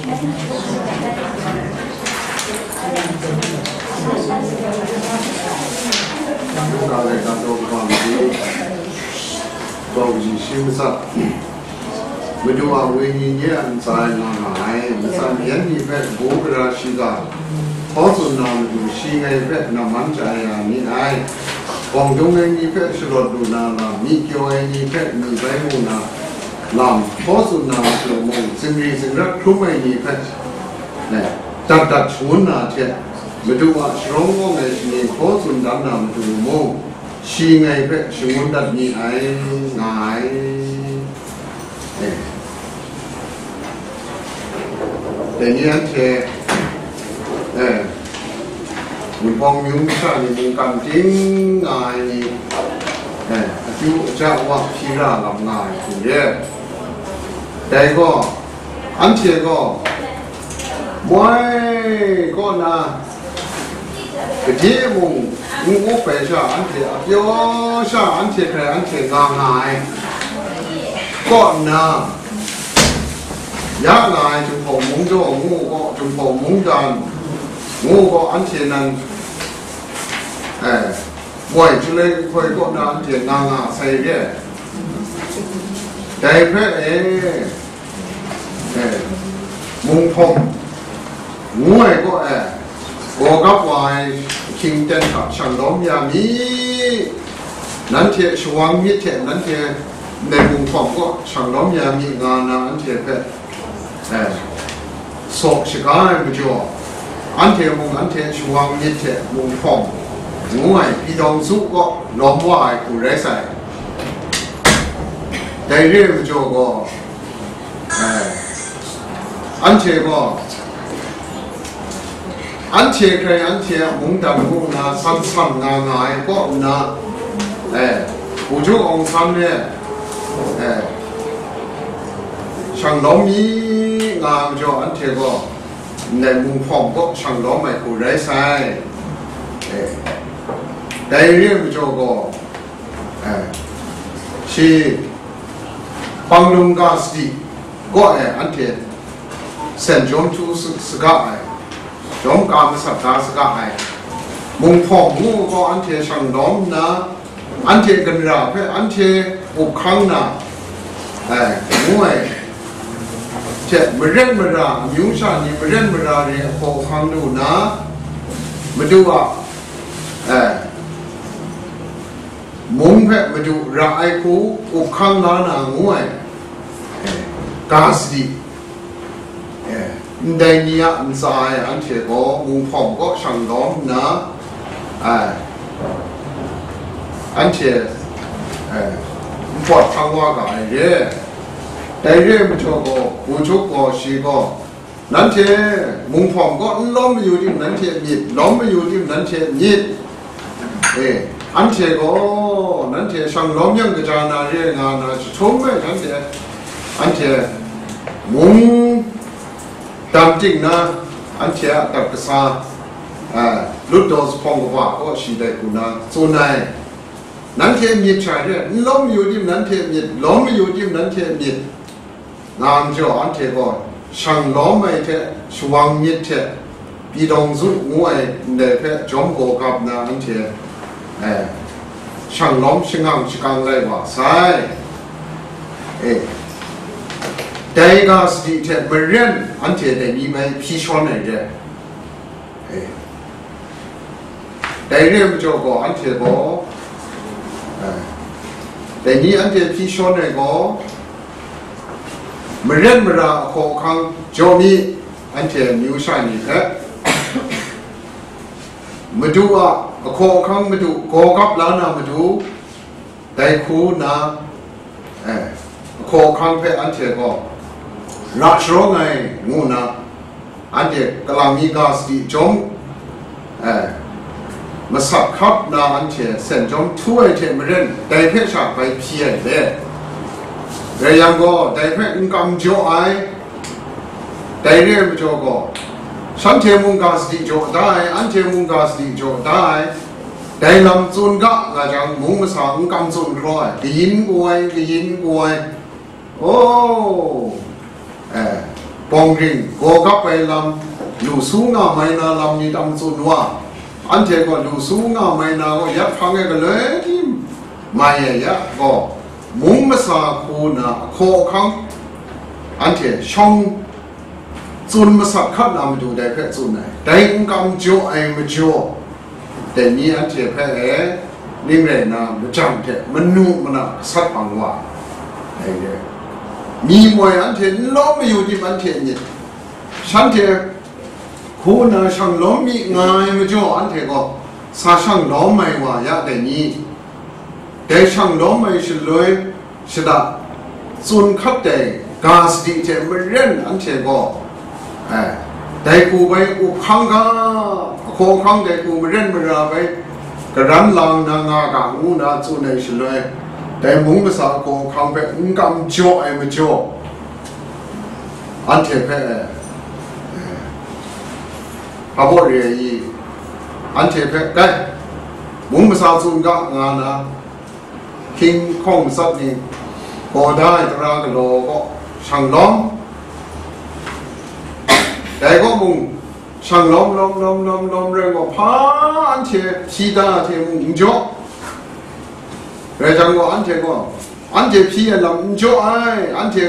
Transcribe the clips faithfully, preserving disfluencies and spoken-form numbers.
Ga laika taw kaba matu, taw kaji shi matsat, Madu a wenyi nye a ntsa e nga nga ai, matsan yan ni hpe bu gara shiga, hkaw tsun na matu shi ngai hpe namman chya ya ni ai. Bawng dung ai ni hpe shalawt lu na lam, myi kyaw ai ni hpe myi bai mu na lam, hkaw tsun na matu mung, zingri zingrat hkrum ai ni hpe, eh, dat dat shangun na hte, Madu a sharawng awng ai shaning hkaw tsun dan na matu mung, shi ngai hpe shangun dat ni ai, nga ai. Eh. Dai ni anhte, eh, Wunpawng mung masha ni mungkan ting nga ai ni, eh, akyu aja wa hpyi ra lam nga ai hku re. Dai gaw, anhte gaw moi kaw na, gade mung n up ai sha, anhte a pyaw sha, anhte hkrai anhte nga nga ai kaw nna, ya nga ai Jinghpaw mungdaw ngu gaw, Jinghpaw mungdan ngu gaw, anhte nan, eh, moi chyalai nhtoi kaw na anhte nga nga sai re. Dai hpe, eh, eh, Munghpawm ngu ai kaw e, gaw gap wa ai ahkying ten hta shang lawm ya mi, nanhte shawang myit hte, nanhte ndai Munghpawm kaw shang lawm ya mi, nga nna anhte hpe, eh, saw shaga ai majaw, anhte mung anhte shawang myit hte Munghpawm ngu ai Pidawng Zu kaw lawm wa ai hku rai sai. Dai re ai majaw gaw, eh, anhte gaw, anhte hkrai anhte a mungdan mung na san san nga nga ai kaw nna, eh, Pu Ju Aung San e, eh, shang lawm mi nga ai majaw, anhte gaw ndai Munghpawm kaw shang lawm ai hku rai sai. Eh, dai re ai majaw gaw, eh, shi Panglung ga sadi kaw e anhte sen jawm htu sa-, saga ai, jawm ka masat da saga ai, Munghpawm ngu gaw anhte shang lawm nna, anhte ganra hpe anhte up hkang na, ai, ngu ai hte, maren mara, amyu sha ni maren mara re ahkaw ahkang lu na, Madu a, ai, mung hpe Madu ra ai hku up hkang la na ngu ai, eh, ga sadi, eh, ndai ni a ntsa e anhte gaw Munghpawm kaw shang lawm nna, eh, anhte, eh, npawt hkang wa ga ai re. Dai re ai majaw gaw, Pu Ju gaw shi gaw, nanhte Munghpawm kaw n lawm mayu tim, nanhte myit, lawm mayu tim, nanhte myit. E, anhte gaw nanhte shang lawm yang kaja na re nga na jahtum e, shanhte, anhte mung dam ting na, anhte a adat kasa, a, lut daw zuphpawng kaba kaw shi dai hku na tsun ai. Nanhte myit hta re, n lawm mayu tim, nanhte myit, lawm mayu tim, nanhte myit. Nga ai majaw, anhte gaw shang lawm ai hte shawang myit hte Pidawng Zu ngu ai ndai hpe jawm gaw gap nna anhte, eh, shang lawm shangang shakang lai wa sai. Eh, dai ga sadi hte maren anhte dai ni bai hpyi shawn ai re. Eh, dai re ai majaw gaw, anhte gaw, eh, dai ni anhte hpyi shawn ai gaw, maren mara ahkaw ahkang jaw mi, anhte amyu sha ni hpe, Madu a ahkaw ahkang Madu, gaw gap la na Madu, dai hku nna, eh, ahkaw ahkang hpe anhte gaw ra sharawng ai ngu nna, anhte kalang mi ga sadi jawm, eh, masat hkap nna anhte sen jawm htu ai hte maren, dai hpe sha bai hpyi ai le. Rai yang gaw, dai hpe n kam jaw ai, dai re ai majaw gaw, shanhte mung ga sadi jaw da ai, anhte mung ga sadi jaw da ai, dai lam tsun ga nga jang, mung masa n kam tsun hkraw ai, kayin kau ai, kayin kau ai, oh, eh, bawng ring gaw gap ai lam, lu su nga mai na lam ni tam tsun wa, anhte gaw lu su nga mai na gaw yat hpang e galoi ni mai ai ya gaw, mung masa hku na ahkaw ahkang anhte shawng tsun masat hkat na matu dai hpe tsun ai. Dai n kam jaw ai majaw, dai ni anhte hpe e ning rai na, majang hte manu mana gasat bang wa ai re. Mi moi anhte n lawm mayu tim anhte myit, shanhte hku na shang lawm mi nga ai majaw, anhte gaw sa shang lawm ai wa ya dai ni, dai shang lawm ai shaloi shada tsun hkat ai ga sadi hte maren anhte gaw, eh, dai hku bai up hkang ga, ahkaw ahkang dai hku maren mara bai karan lang na nga ga ngu na tsun ai shaloi, dai mung masa ahkaw ahkang hpe n kam jaw ai majaw, anhte hpe, eh, hpa baw re ai i, anhte hpe, kai, mung masa tsun ga nga na, hkying hkawng matsat ni gaw da ai tara galaw gaw shang lawm. Dai gaw mung, shang lawm, lawm, lawm, lawm, lawm rai gaw, hpa anhte hpyi da hte mung n jaw. Rai jang gaw, anhte gaw, anhte hpyi ai lam n jaw ai, anhte,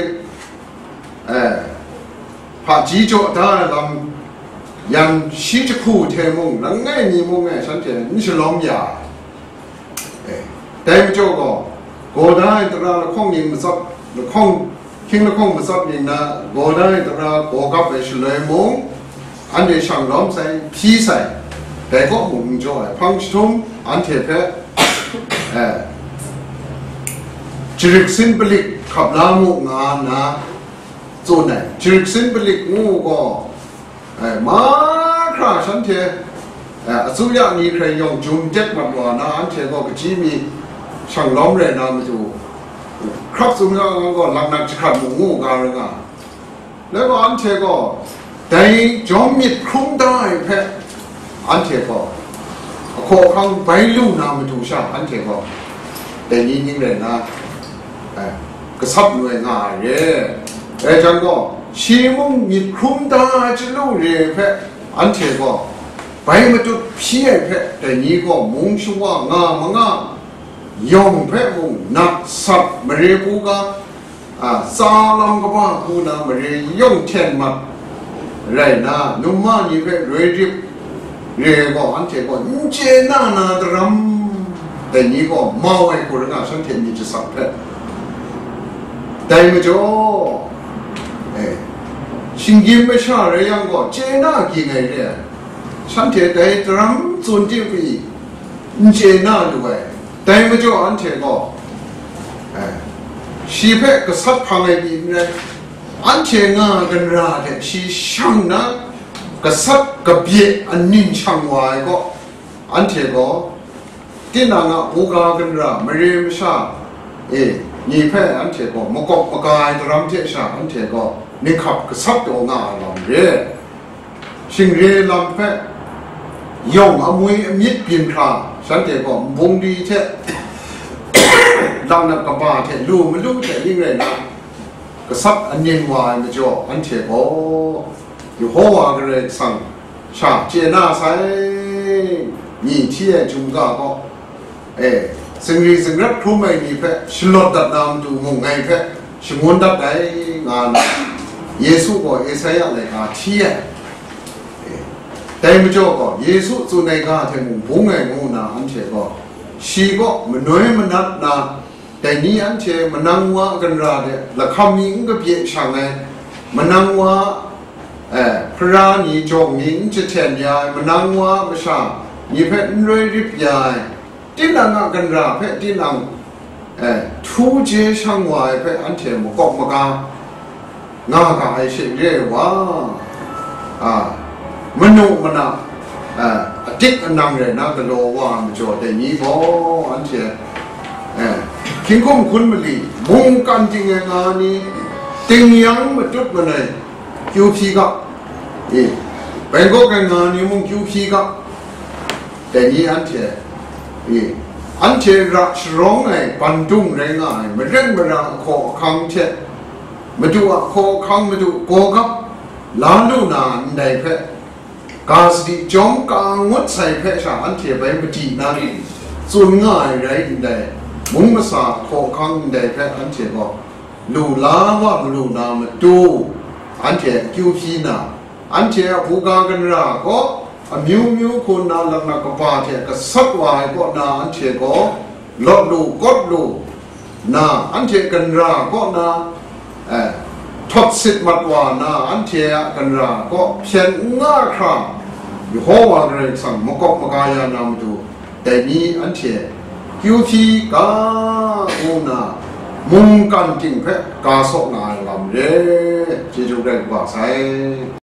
eh, hpaji jaw da ai lam, yan shi jahku hte mung, langai mi mung e shanhte n shalawm ya ai. Eh, dai majaw gaw, gaw da ai tara lahkawng ning matsat, lahkawng, hkying lahkawng matsat ning na gaw da ai tara gaw gap ai shaloi mung, anhte shang lawm sai, hpyi sai, dai kaw mung n jaw ai. Hpang jahtum anhte hpe, eh, jarik sin palik hkap la mu nga nna tsun ai. Jarik sin palik ngu gaw, eh, mahkra shanhte, eh, asuya ni hkrai yawng jum tek mat wa na, anhte gaw kaji mi shang lawm rai na matu, hkrap tsun ga gaw, laknak jahkrat mung ngu ga rai nga. Dai gaw anhte gaw dai jawm myit hkrum da ai hpe, anhte gaw ahkaw ahkang bai lu na matu sha, anhte gaw dai ni ning rai na, eh, gasap noi nga ai re. Dai jang gaw, shi mung myit hkrum da ai chyalu re ai hpe, anhte gaw bai matut hpyi ai hpe, dai ni gaw mung shawa nga manga yawng hpe mung nat sat mare hku ga, a, tsa lam kaba hku na mare yawng hten mat rai na, num ma ni hpe roi rip re ai gaw, anhte gaw n chye na na daram, dai ni gaw mau ai hku rai nga, shanhte myit jasap hpe. Dai majaw, eh, shinggyim masha rai yang gaw, chye na ging ai re ai, shanhte dai daram tsun tim pyi, n chye na lu ai. Dai majaw anhte gaw, eh, shi hpe gasat hpang ai pyi n rai, anhte nga ganra hte shi shang na, gasat kabye anin shang wa ai gaw, anhte gaw tinang a buga ganra mare masha, e, ni hpe anhte gaw makawp maga ai daram hte sha anhte gaw ninghkap gasat taw nga ai lam re. Shingre lam hpe yawng amwi amyit byin hkra, shanhte gaw nbung li hte langnat kaba hte lu malu hte ning rai na, gasat anin wa ai majaw, anhte gaw Yehova Karai Kasang sha chye na sai, myi hti ai hkrum ga gaw, e, zingri zingrat hkrum ai ni hpe shalawt dat na matu mung ngai hpe shangun dat ai, nga nna Yesu gaw Esaia laika hti ai. E, dai majaw gaw, Yesu tsun ai ga hte mung bung ai ngu nna, anhte gaw shi kaw manoi manat na, dai ni anhte manang wa a ganra de lahkam mi n kabye shang ai, manang wa, eh, hpara ni jawng ni n jahten ya ai, manang wa masha ni hpe n roi rip ya ai, tinang a ganra hpe tinang, eh, htu je shang wa ai hpe anhte makawp maga nga ga ai she re ai wa, a, manu mana, a, adik anang rai na galaw wa ai majaw dai ni gaw, anhte, a, hkying hkum hkun mali, mungkan ting ai nga ni, ting yang matut manai, kyu hpyi ga, e, Bangkok ai nga ni mung kyu hpyi ga, dai ni anhte, e, anhte ra sharawng ai bandung rai nga ai, maren mara ahkaw ahkang hte, Madu a hkaw ahkang, Madu gaw gap, la lu na ndai hpe, ga sadi jawm ka ngut sai hpe sha anhte bai madi na rin tsun nga ai rai ndai, mung masa hkawhkang ndai hpe anhte gaw lu la wa malu na matu, anhte akyu hpyi na, anhte a buga ganra gaw amyu myu hku nna laknak kaba hte gasat wa ai kaw na anhte gaw lawt lu kawt lu na, anhte ganra kaw na, eh, htawt sit mat wa na, anhte a ganra kaw hpyen n nga hkra, Yehova Karai Kasang makawp maga ya na matu, dai ni anhte kyu hpyi ga ngu na, mungkan ting hpe ga saw nga ai lam re. Chyeju rai kaba sai.